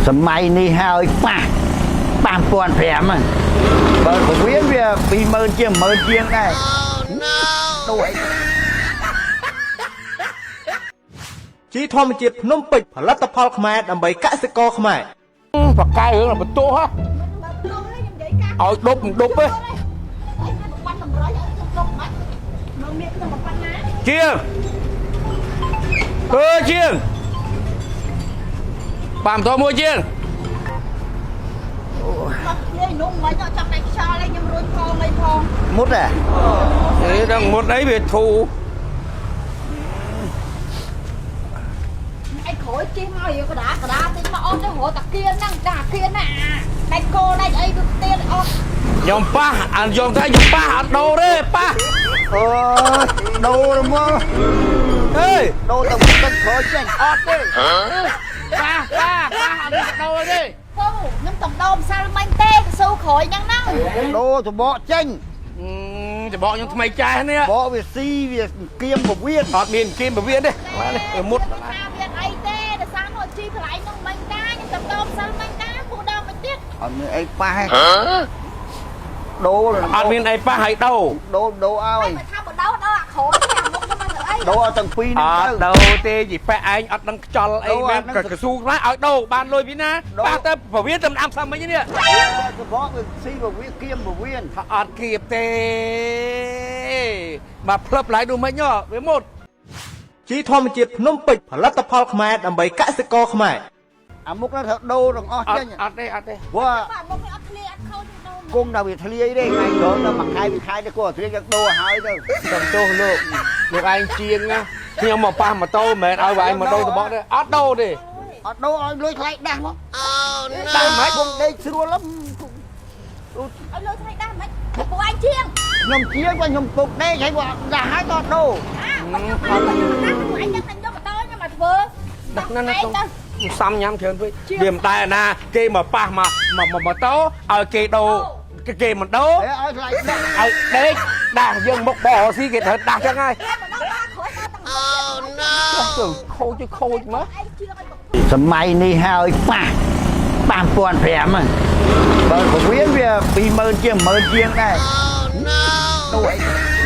សម័យនេះហើយប៉ះ5500ហ្នឹងបើពវៀនវា20000ជាង10000ជាងដែរដូរអី ជីធម្មជាតិភ្នំពេញផលិតផលខ្មែរដើម្បីកសិករខ្មែរ បកកែរឿងបន្ទោសហ៎ឲ្យដប់មិនដប់ទេជាងអើជាងប៉ាម៉ូតូមួយជាង ខ្ញុំមិនចង់តែខ្យល់ឯងខ្ញុំរុញផងអីផង មុតហ៎ អេដល់មុតអីវាធូរ ឯងក្រោយជិះមករៀងកដាកដាតិចមកអូនទៅរត់តាគៀនហ្នឹងតាគៀនណាដាច់គោដាច់អីគឺទៀតអត់ ខ្ញុំប៉ះអានយកតែខ្ញុំប៉ះអត់ដូរទេប៉ះ អើយដូរមក អេ ដូរទៅទឹកក្រោយចេញ អត់ទេប៉ះប៉ះប៉ះអត់មានដូរទេ ពូខ្ញុំតំដោម្សិលមិញទេទៅស៊ូក្រោយហ្នឹងហ្នឹង ដូរសបកចេញ ច្បកខ្ញុំថ្មីចាស់នេះ បកវាស៊ីវាគៀមពវៀន អត់មានគៀមពវៀនទេនេះវាមុត ថាមានអីទេដោយសារមកជីកន្លែងហ្នឹងមិញតាខ្ញុំតំដោម្សិលមិញតាពូដល់មិនទៀត អត់មានអីប៉ះទេដូរ អត់មានអីប៉ះឲ្យដូរ ដូរដូរឲ្យ តែថាបដោដល់អាក្រោយអាមុខហ្នឹងមកទៅអី ដូរឲ្យទាំងពីរ អ ហ្នឹងទៅ ត់ដូរទេយីប៉ែឯងអត់ដឹងខ្យល់អី ដូរ មែន អាហ្នឹង ក៏កស៊ូខ្លះឲ្យដូរបានលុយពីណា ដូរ ប៉ះទៅពវៀនទៅអាំសាមិញនេះ សបកវាស៊ីពវៀនគៀមពវៀន ថាអត់គៀបទេមកផ្លឹបឡើងនោះមិញហ៎វាមុត ជីធម្មជាតិភ្នំពេញផលិតផលខ្មែរដើម្បីកសិករខ្មែរ អាមុខហ្នឹងត្រូវដូរទាំងអស់ អត់ ចេញ អត់ទេអត់ទេ ព្រោះ អាមុខនេះអត់ធ្លាអត់ខូចទេដូរ គង់ដល់វាធ្លាយទេថ្ងៃក្រោយដល់មួយខែពីរខែទៅគួរធ្លាយយើងដូរឲ្យហើយទៅ សំទោសលោកលោកឯងជាងណាខ្ញុំមកប៉ះម៉ូតូមិនមែនឲ្យឯងមកដូរតបកទេអត់ដូរទេ អត់ដូរឲ្យលុយថ្លៃដាស់មក ដាស់មិន គង់ដេកស្រួលហឹម ឲ្យលុយថ្លៃដាស់មិនពូឯងជាង ខ្ញុំជាងគាត់ខ្ញុំពុកដេកហើយគាត់ដាស់ហើយក៏ដូរ អាបើខ្ញុំអត់ដាស់ពូឯងដឹងថាខ្ញុំម៉ូតូខ្ញុំមកធ្វើ ដាស់ណាស់ណាសំញ៉ាំច្រើនពេកវាមិនដែរណាគេមកប៉ះមកម៉ូតូឲ្យគេដូរគេមិនដូរ ហេឲ្យថ្លៃដាស់ ឲ្យដេកដាស់យើងមុខបរស៊ីគេត្រូវដាស់ចឹងហើយ តែមកដល់ក្រោយដល់ទាំង ចុះទៅខូចទៅខូចមក ឯងជឿឲ្យពូ សម័យនេះហើយប៉ះ5500ហ្នឹងបើពវៀនវា20000ជាង10000ជាងដែរដូរអី